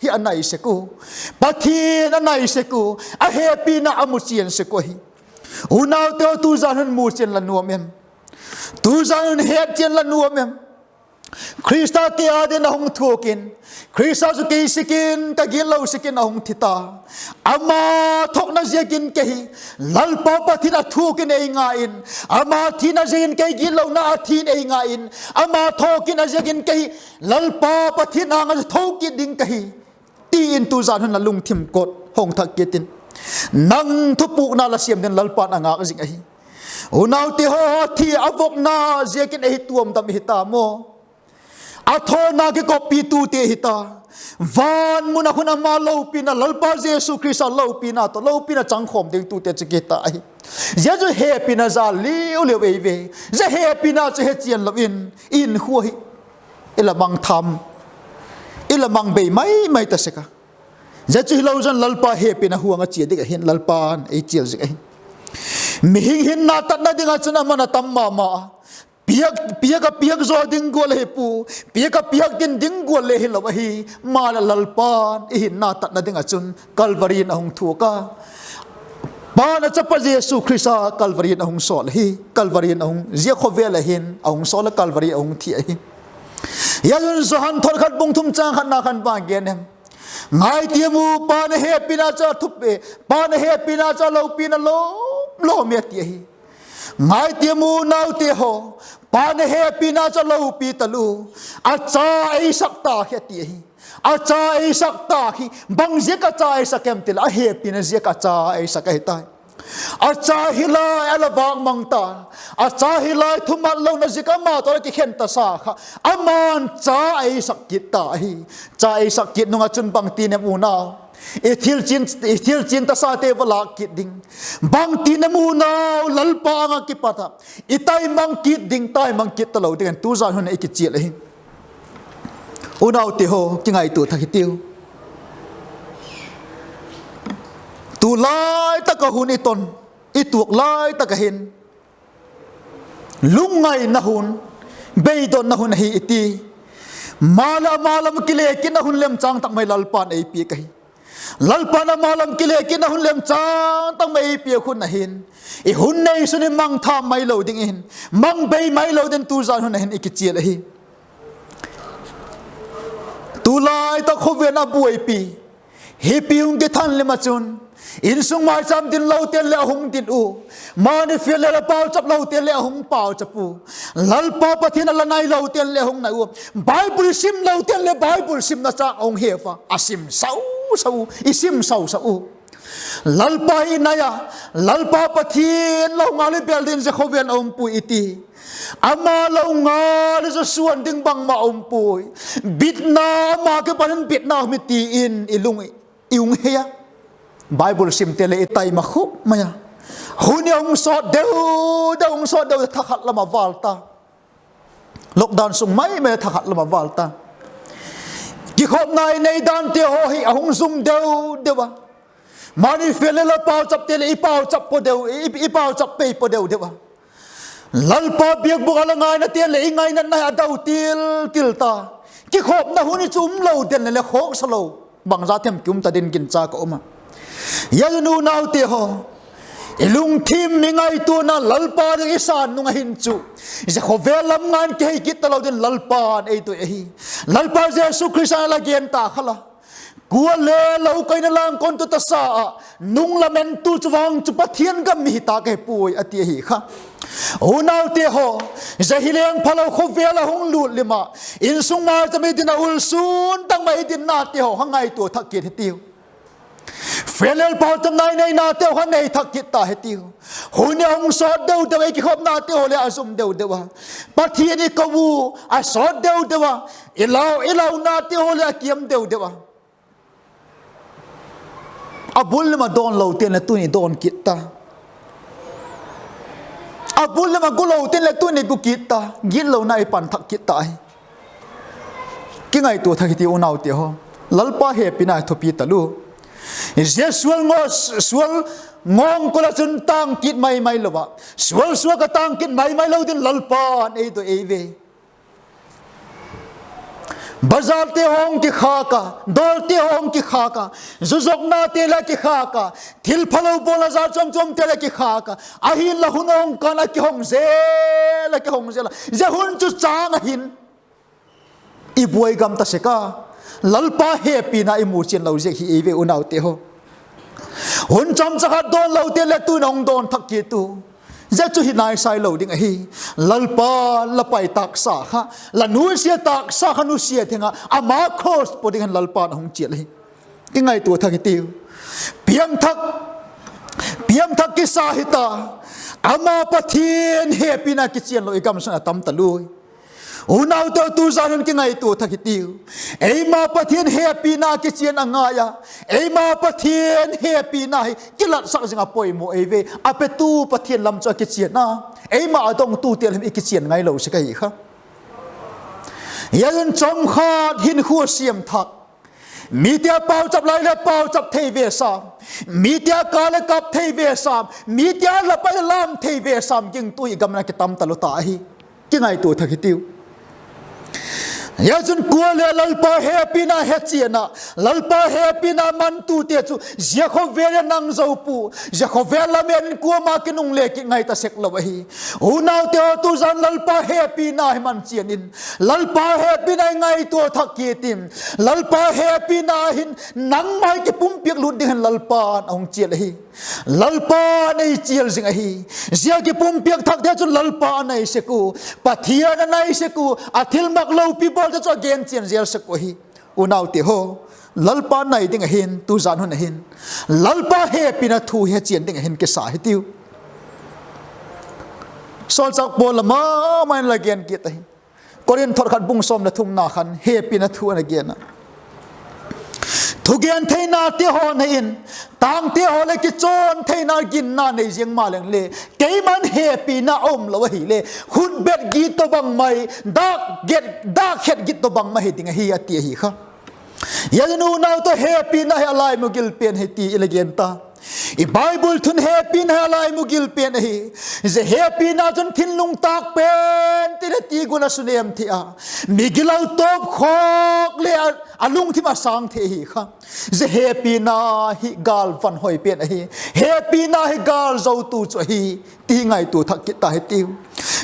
hi a nai sek u, Pathian a nai sek u, a hepina a mu chian sek u ahi. Unaute haw, tuzan hun mu chian la nuam em? Tuzan hun het chian la nuam em? Khrista kei â ding a hung thuak in, Khrista chu kei sik in, ka gitlo sik in a hung thi ta. Ama thokna ziakin kei hi, Lalpa Pathian a thuak in ei ngai in, ama thina ziakin kei gitlona a thi in ei ngai in, ama thawkitna ziakin kei hi, Lalpa Pathian âng ah tho kit ding ka hi, ti in tuzan hun la lungthim kot hong thak kit in, nang thupukna la siam ding Lalpa'n a ngâk zing ahi. Unaute haw, thi a vokna ziakin ei tuamdam hi ta maw? A thawna kikoppitute hi ta. Van mun ah khun ama lopina, Lalpa Jesu Khrista lopina tawh lopina changkhawm dingtute chu ki ta ahi. Zia chu hepina jal liu liu ei ve. Zia hepina chu he chian lo in, i inkhua hi i la mang tham, i la mang bei mai mai ta sek a. Zia chu hilo chun Lalpa hepina huang a chia ding ahin, Lalpa'n ei chial zik ahi. Mihing hinna tatna ding ah chun aman a tam ma ma a, piak, piak a piak zaw ding gual ahi pua, piak a piak din ding gual le hilo ahi. Maleh Lalpa'n i hinna tatna ding ah chun Calvary in a hung thuak a, Pa'n a chapa Jesu Khrista Calvary in a hung sawl ahi. Calvary in a hung, zia khawvel ah hin a hung sawl a, Calvary a hung thi ahi. Zia chun Johan thot khat bung thum châng khatna khan bang gen em? Ngai tiam u, Pa'n a hepina chu a thupi, Pa'n a hepina chu a lopina lawm lawm e, a ti ahi. Ngai tiam u unaute haw, Pa'n a hepina chu a lopi talua, a cha ei sak ta hi, a ti ahi. A cha ei sak ta hi, bang ziak a cha ei sak em ti leh, a hepina ziak a cha ei sak ahi tai. A cha hi lai a la vâk mang ta, a cha hi lai thumat lona ziak ama tawh a kikhen tasa kha, ama'n cha ei sak kit ta ahi. Cha ei sak kit nung ah chun bangtin em unau, i thil chian, i thil chian tasate va lâk kit ding, bangtin em unau, Lalpa âng ah kipat ah i taimang kit ding, taimang kit talo dingin tu zan hun ah i kichial ahi. Unaute haw, kingaitua thak hitiu. Tu lai tak ah hun i ton, i tuak lai tak ah hin lungngaina hun, beidonna hun ahi i ti. Maleh ama lam kile kitna hun lemchâng tak mai Lalpa'n ei piak ahi. Lalpa'n ama lam kile kitna hun lemchâng tak mai ei piak hun ah hin, i hun neisun i mangtham mai lo dingin, mang bei mai lo dingin tu zan hun ah hin i kichial ahi. Tu lai tak khawvel a buaipi, hipi hung kithanlim ah chun, insung maichâm dinlote'n leh a hung din u, mani fial leh la pauchap lote'n leh a hung pauchap u, Lalpa Pathian a la nai lote'n leh a hung nai u, Bible sim lote'n leh Bible simna châng a hung he ua, a sim sau sau u, i sim sau sau u. Lalpa i nai a, Lalpa Pathian lo ngal i bêl ding zia khawvel a um puai i ti. Ama lo ngal i zaw suan ding bangma um puai. Bitna, ama kipat in bitna um hi ti in i lung i hung hei a. Bible simte leh i taima khup mai a. Hun a hung sawt deu deu, hung sawt deu, thakhat lam a vâl ta. Lockdown sung mai mai thakhat lam a vâl ta. Kikhopna i nei dante haw hi a hung zum deu deu a. Mani fial leh la pauchapte leh i pauchap pua deu, i, i pauchap pei pua deu deu a. Lalpa biakbûk a la ngainate leh i ngainatna a deu til til ta. Kikhopna hun i chu um lo den leh le khawksa lo, bangza them ki um ta din ginchâk a um a. Zia chun unaute haw, i lungthim, i ngaituana Lalpa ding i san nung ah hin chu, zia khawvel lam ngan kihei kit talo din Lalpa'n ei doi ahi. Lalpa Jesu Khrista'n a la gen ta kha la, kuale lo kaina langkawn tu tasa ah nung lamentu chu vang chu Pathian gam mi hi ta ka hi puai, a ti ahi kha. Unaute haw, zia hi leng phalo khawvel a hung lût lim ah, insung maichâm i din a ulsûn tak mai i dinnate haw kha ngaitua thak kit hitiu. Fial leh pauchapna i neinate haw kha nei thak kit ta hitiu. Hun a hung sawt deu deu a, i kikhopnate haw leh a zum deu deu a. Pathian i ko u, a sawt deu deu a. I lau, i launate haw leh a kiam deu deu a. A bul lam a dawn lote'n leh tun i dawn kit ta. A bul lam a gu lote'n leh tun i gu kit ta. Gitlona i pan thak kit ta hi. Kingaitua thak hitiu unaute haw. Lalpa hepina thupi talua. Zia sual ngaw, sual ngawngkol ah chun tâng kit mai mai lo a, sual suak a tâng kit mai mai lo din Lalpa'n ei doi ei ve. Bazarte haw hung kikhâk a, dawlte haw hung kikhâk a, zuzawknate leh kikhâk a, thil phalo bawlna za chuam chuamte leh kikhâk a, ahinla hun hung kân a kihong zel a, kihong zel a, zia hun chu châng ah hin i buai gam ta sek a, Lalpa hepina i mu chian lo ziak hi ei ve unaute haw. Hun chamcha khat dawn lote'n leh tun a hung dawn thak kit u. Zia chu hi naisai lo ding ahi. Lalpa, la pai tâksa kha, la nusia tâksa kha nusia theng ah, ama cross pua dingin Lalpa'n a hung chial ahi. Kingaitua thak hitiu. Piangthak, piangthak kisa hita. Ama Pathian hepina kichian lo i gam sung a tam talua. Unaute, tu zan hun kingaitua thak hitiu. Eima Pathian hepina kichian a ngai a, eima Pathian hepina hi kilatsak zing a poimaw ei ve. A petu Pathian lam chu a kichian a, eima a dongtute lam i kichian ngailo sek ahi kha. Zia chun chawmkhat hinkhua siam thak, Mite a pauchap lai leh pauchap thei ve sam, mite a kâp leh kâp thei ve sam, mite a lâp a lâp thei ve sam gingtu i gam ah kitam talo ta ahi. Kingaitua thak hitiu. Zia chun kuale Lalpa hepina hechian ah, Lalpa hepina mantute chu zia khawvel ah nang zo pua, zia khawvel lam in kuama kinungle kit ngai ta sek lo ahi. Unaute haw, tuzan Lalpa hepina hi man chian in, Lalpa hepina i ngaitua thak kit in, Lalpa hepina hin nangma kipumpiak lut ding hin Lalpa'n a hung chial ahi. Lalpa'n ei chial zing ahi. Zia kipumpiak thakte chun Lalpa'n ei sek u, Pathian a nai sek u, a thilmak lopi bawlte chu a gen chian zel sek u ahi. Unaute haw, Lalpa nai ding ahin tuzan hun ahin, Lalpa hepina thu hechian ding ahin kisa hitiu. Sawlchâk Paul la ma ma in la gen kit ahi. Korinth thot khat bung sawm leh thumna khan hepina thu ana gen a. Thugen theinate haw nei in, tângte haw leh kichawn theina ginna nei ziang maleng le, keima'n hepina a um lo ahile, khutbet git tawh bangma, dâk khet git tawh bangma hi ding ahi a ti ahi kha. Zia chun unaute, hepina hi a laimu gil pen hi ti i la gen ta. I Bible thun hepina hi a laimu gil pen ahi. Zia hepina chun thinlung tâk pen tin a ti gual a su nem thei a, migilo tawp khawk le a, a lungthim a sâng thei ahi kha. Zia hepina hi gâl van hoi pen ahi. Hepina hi gâl zotu chu ahi, ti ngaitua thak kit ta hitiu.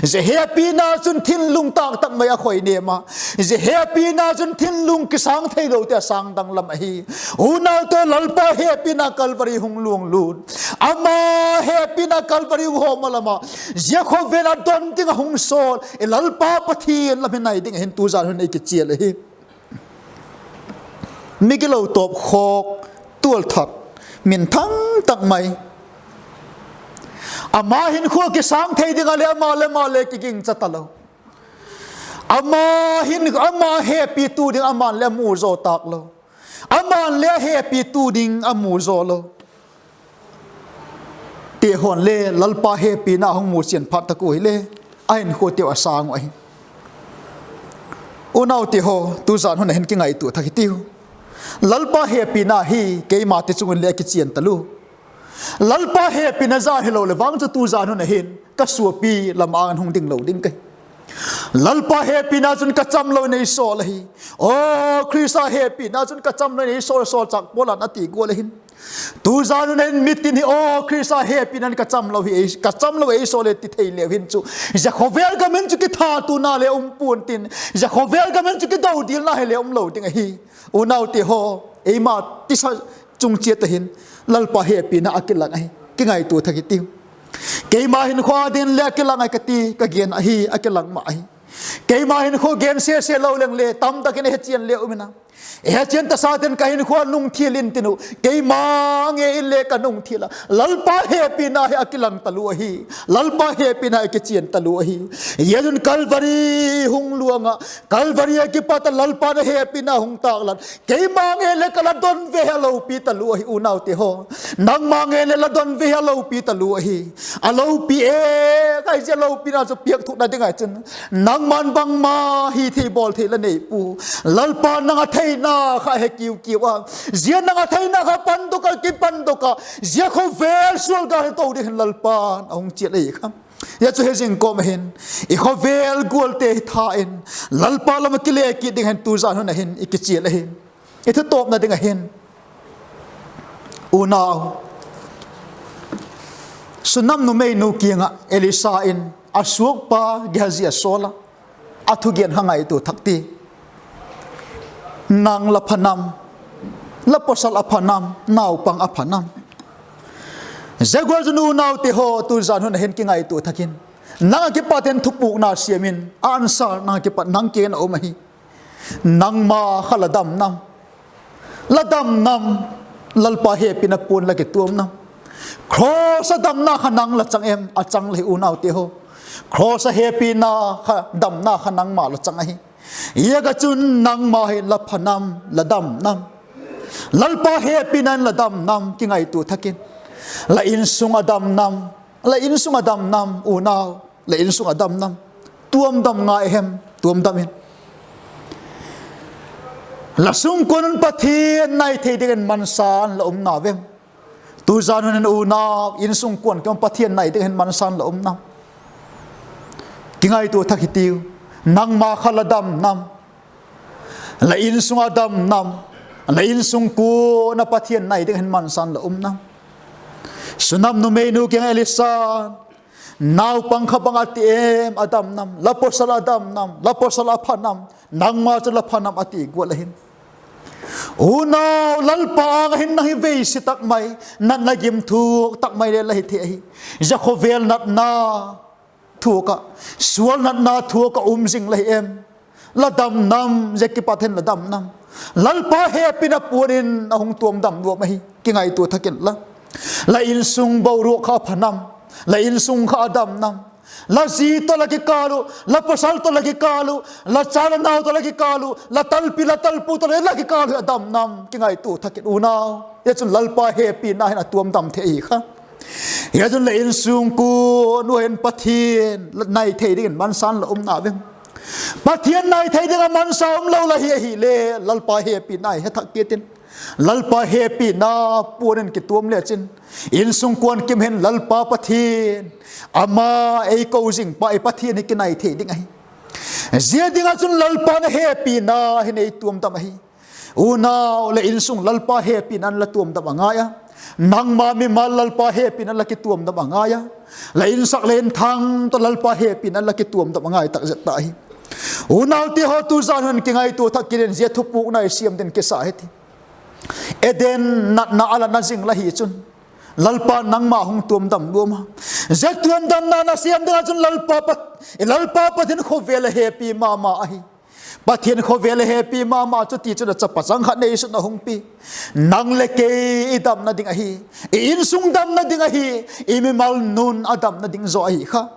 Zia hepina chun thinlung tâk tak mai a khoi nem a, zia hepina chun thinlung kisâng theilote a sâng danglam ahi. Unaute, Lalpa hepina Calvary hung luang lut, ama hepina Calvary hung hawm a lam ah, zia khawvel a don ding a hung sawl i Lalpa Pathian lam hi nai ding ahin tuzan hun ei kichial ahi. Migilo tawp khawk, tualthat, minthang tak mai, ama hinkhua kisâng thei ding a le ama le ama le kigingcha talo, ama hin ama hepitu ding ama'n le a mu zaw tâk lo, ama'n le a hepitu ding a mu zaw lo te haw'n le Lalpa hepina hung mu chian phat tak ua hile, a hinkhuateu a sâng uh ahi. Unaute haw, tuzan hun a hin kingaitua thak hitiu. Lalpa hepina hi keimate chung in le a kichian talua. Lalpa hepina zan hilo leh vang chu tuzan hun a hin ka suapi lam âng in hung ding lo ding ka hi. Lalpa hepina chun ka cham lo in ei sawl ahi. Aw, Khrista hepina chun ka cham lo in ei sawl, sawlchâk Paul in a ti gual ahin. Tuzan hun a hin mitin hi, aw, Khrista hepina in ka cham lo hi, ka cham lo ei sawl e ti thei leu hin chu, zia khawvel gam in chu kithatuana le um pua'n tin, zia khawvel gam in chu kidodilna hile um lo ding ahi. Unaute haw, eima tisa chung chiat a hin Lalpa hepina a kilang ahi. Kingaitua thak hitiu. Keima hinkhua ding le a kilang ahi ka ti, ka gen ahi, a kilang ma ahi. Keima hinkhua gen sese lo leng le tamtak in hechian le um in a, hechian tasate'n ka hinkhua nung thil in tin uh, keima ngei in le ka nung thil a, Lalpa hepina hi a kilang talua ahi. Lalpa hepina hi a kichian talua ahi. Zia chun Calvary hung luang ah, Calvary a kipat a Lalpa'n a hepina hung tâklat, keima ngei le ka la don ve hi a lopi talua ahi unaute haw. Nangma ngei le la don ve hi a lopi talua ahi. A lopi e, ka hi zia lopina chu piak thukna ding ahi chun, nangma'n bangma hi thei bawl thei la nei pua. Lalpa'n nang a theina kha he kiu kiu a, zia nang a theina kha pandok a, kipandok a, zia khawvel sual gâl hi to ding hin Lalpa'n a hung chial ahi kha. Zia chu he zing kawm a hin, i khawvel gualte hi tha in, Lalpa lam a kile kit ding hin tuzan hun a hin i kichial ahi. I thutawpna ding a hin, unau, Sunam numeinu kiang ah Elisa in a suakpa Gehazi a sawl a, a thugen kha ngaitua thak ti. Nang la pha nam, la pawsal a pha nam, naupang a pha nam? Zia gual chun unaute haw, tuzan hun a hin kingaitua thak in, nang a kipat in thupukna siam in, answer nang a kipat nang kiang in a um ahi. Nangma kha la dam nam, la dam nam? Lalpa hepina puan la kituam nam? Cross a damna kha nang la chang em? A chang la hi unaute haw. Cross a hepina kha, damna kha nangma la chang ahi. Ziak a chun nangma hi la pha nam, la dam nam? Lalpa hepina in la dam nam? Kingaitua thak in. La insung a dam nam? La insung a dam nam unau? La insung a dam nam? Tuam dam ngai hem? Tuam dam in. La sungkuan un Pathian nai thei dingin mansa'n la um na vem? Tuzan hun in unau, insungkuan kiang Pathian nai dingin mansa'n la um nam? Kingaitua thak hitiu. Nangma kha la dam nam? La insung a dam nam? La insungkuan ah Pathian nai dingin mansa'n la um nam? Sunam numeinu kiang Elisa'n, naupang kha bang a ti em, a dam nam? La pawsal a dam nam? La pawsal a pha nam? Nangma chu la pha nam, a ti gual ahin. Unau, Lalpa âng ah hin nang hi veisi tak mai, natna gim thuak tak mai le la hi thei ahi. Zia khawvel natna thuak ah, sual natna thuak ah um zing la hi em? La dam nam? Zia kipat hin la dam nam? Lalpa hepina puan in a hung tuam dam nuam ahi, kingaitua thak inla. La insung boruak kha a pha nam? La insung kha a dam nam? La zi tawh la kikâl uh, la pawsal tawh la kikâl uh, la cha la nau tawh la kikâl uh, la talpi la talpu tawh la kikâl uh a dam nam? Kingaitua thak in unau. Zia chun Lalpa hepina hin a tuam dam thei ahi kha. Zia chun la insungkuan ua hin Pathian nai thei dingin mansa'n la um na vem? Pathian nai thei ding ah mansa um lo la hi ahile, Lalpa hepina hi he thak kit in. Lalpa hepina puan in kituam lechin, insungkuan kim hin Lalpa Pathian, ama ei ko zing pa, ei Pathian hi kinai thei ding ahi. Zia ding ah chun Lalpa'n a hepina hin ei tuam dam ahi. Unau, la insung Lalpa hepina'n la tuam dam a ngai a. Nangma mimal Lalpa hepina'n la kituam dam a ngai a. La insak le inthang tawh Lalpa hepina'n la kituam dam a ngai tak zet ta ahi. Unaute haw, tuzan hun kingaitua thak kit in, zia thupukna i siam ding kisa hi ti. Eden natna a la na zing la hi chun, Lalpa'n nangma hung tuam dam nuam a. Zia tuam damna na siam ding ah chun Lalpa Pat-, Lalpa Pathian khawvel a hepi ma ma ahi. Pathian khawvel a hepi ma ma chu tichun a chapa chang khat neisun a hung pi. Nang leh kei i damna ding ahi. I insung damna ding ahi. I mimal nun a damna ding zaw ahi kha.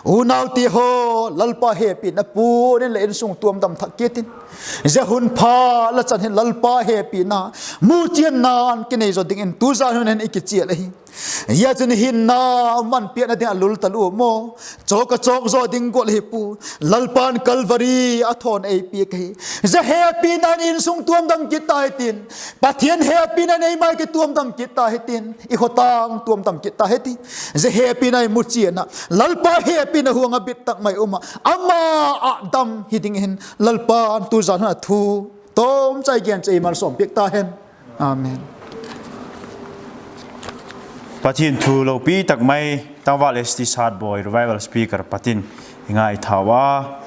Unaute haw, Lalpa hepina puan in la insung tuam dam thak kit in. Zia hun pha la chan hin Lalpa hepina muchianna'n kinei zaw dingin tuzan hun hin i kichial ahi. Zia chun hinna man piakna ding a lul talua maw? Chawk a chawk zaw ding gual hi pua. Lalpa'n Calvary a thawn ei piak ahi. Zia hepina'n insung tuam dam kit ta hitin, Pathian hepina'n ei mai kituam dam kit ta hitin, i khawtâng tuam dam kit ta hiti. Zia hepina i muchian ah, Lalpa hepina huang a bit tak mai um ah, ama ah dam hi ding hin Lalpa'n tuzan hun a thu tawmchai gen chu ei malsawm piak ta hen. Amen. Pathian thu lopi tak mai, Tangval S T Satboi, Revival Speaker, Pathian i ngaithau a,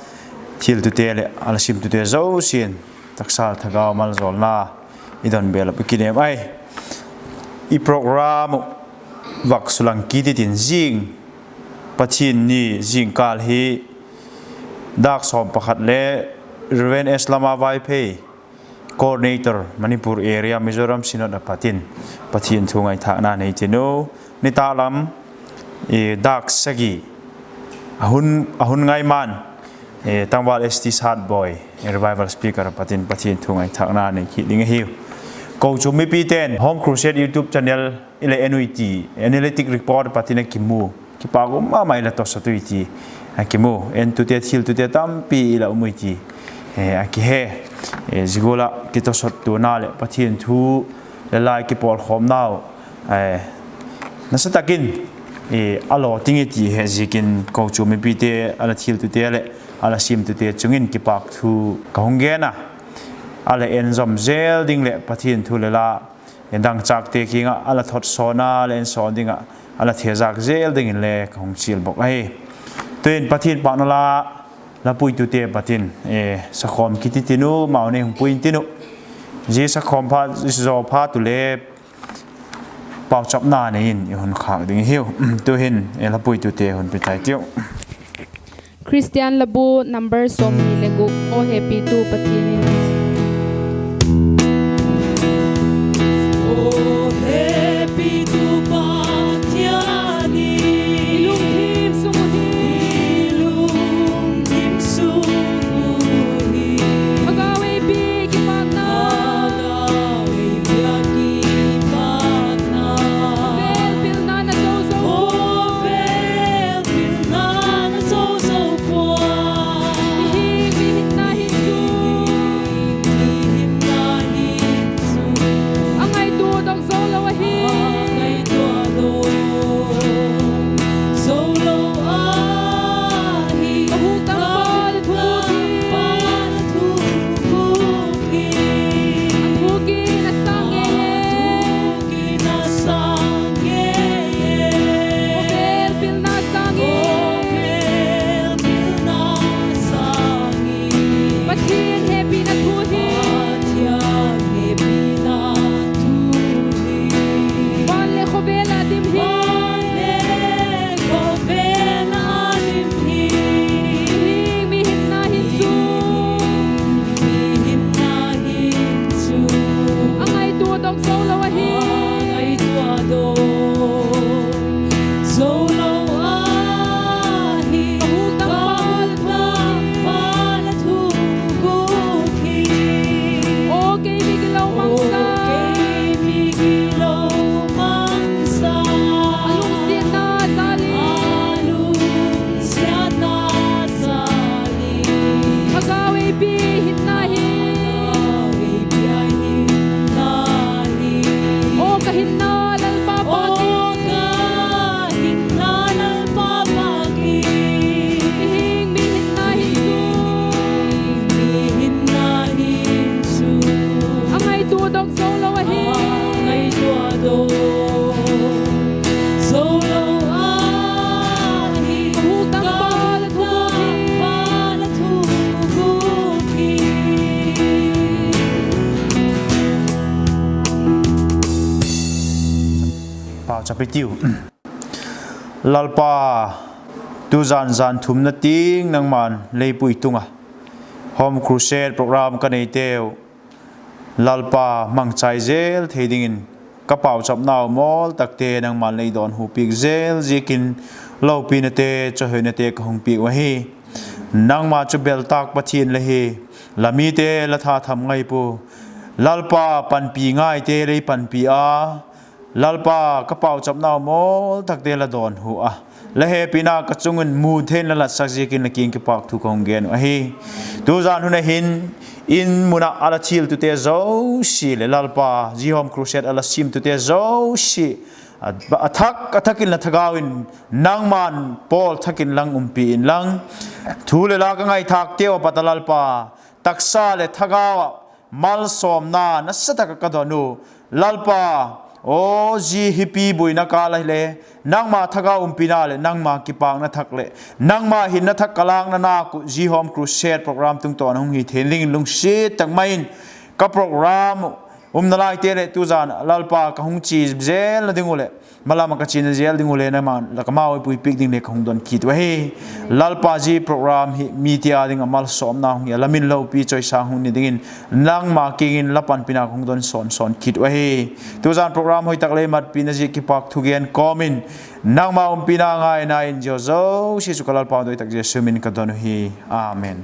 thiltute leh a la simtute zosia'n taksa thagau maljawlna i don bel ah i kinêm ai. I program uh vak sulang kit i tin, zing Pathian ni zingkâl hi dâk sawm pakhat le Reverend S Lama Vaiphei, Coordinator, Manipur Area, Mizoram Synod a pat in Pathian thu ngaithâkna nei tin u, nitâk lam dâk sagi a hun, a hun ngai man, Tangval S T Satboi, Revival Speaker a pat in Pathian thu ngaithâkna nei kit ding ahiu. Kochuam mipite'n Home Crusade YouTube channel i la en ui ti, analytic report a pat in a kimu, kipak um ma ma, i la tawsawt ui ti a kimu. Entute, thiltute tampi i la um ui ti a kihe. Zia gual ah kitawsawt tuana leh Pathian thu leh la i kipawlkhawmnau nasa tak in a lawting i ti he ziakin kochuam mipite, a la thiltute leh a la simtute chung in kipâk thu ka hung gen a. A la en zom zel ding leh Pathian thu leh la dangchâkte kiang ah a la thotsawn a, la en sawn ding ah a la thezâk zel dingin le ka hung chial bawk ahi. Tu'in Pathian pâkna la, la puitute pat in sakhawm kit i tin u, mau nei hung pui in tin u. Zia sakhawm pha, zia zaw phat u le pauchapna nei in i hun khâk ding hiu. Tu'hin la puitute hun pe tai tiu. Khristian Labu number sawmni le guk, Aw Hepitu Pathian in. Aw hepitu Pathian in, i lungthim sung uh hi, i lungthim sung uh hi, thagau ei pia kipakna, thagau ei pia kipakna, khawvel pilna na zo zo, khawvel pilna na zo zo pua, i hing mi hinna hi chu, Chapitiu. Lalpa, tuzan zan thumna tiang nangma'n lei pui tung a, Home Crusade program ka neiteu Lalpa, mangchai zel thei dingin ka pauchapnau mawl takte nangma'n lei dawnhu piak zel ziakin lopinate, chawihoinate ka hung piak uh ahi. Nangma chu bel tâk Pathian la hi, la mite la tha tham ngai pua. Lalpa, panpi ngaite lei panpi a, Lalpa, ka pauchapnau mawl takte la dawnhu a, la hepina ka chung in mu thei in la latsak ziakin la kiang kipâk thu ka hung gen uh ahi. Tuzan hun a hin, in mun ah a la thiltute zosia leh Lalpa, zia Home Crusade a la siamtute zosia, a, a thak a thak in la thagau in, nangma'n pawl thak in lang umpi inlang, thu leh la ka ngaithâkteu a pat a Lalpa, taksa leh thagau ah malsawmna nasa tak ah ka don u. Lalpa, aw, zia hipi buaina kâl ah hile, nangma thagau umpina leh nangma kipâkna thak leh nangma hinna thak ka lâkna nâk uh zia Home Crusade program tungtawn a hung hi thei dingin lungsiat tak mai in ka program umna laite leh tuzan Lalpa ka hung chia zelna ding uh leh malam ah ka chiana zel ding uh le nangma'n la ka mau ei puipiak ding le ka hung don kit uh ahi. Lalpa, zia program hi mite â ding ah malsawmna hung hi a, la min lopi chawisâng hung ni dingin nangma kiang in la panpina ka hung don sawn sawn kit uh ahi. Tuzan program hoi tak lei matpina zia kipâk thugen kawm in, nangma umpina ngaina in zia zosia chu ka Lalpa doi tak Jesu min ka don uhi. Amen.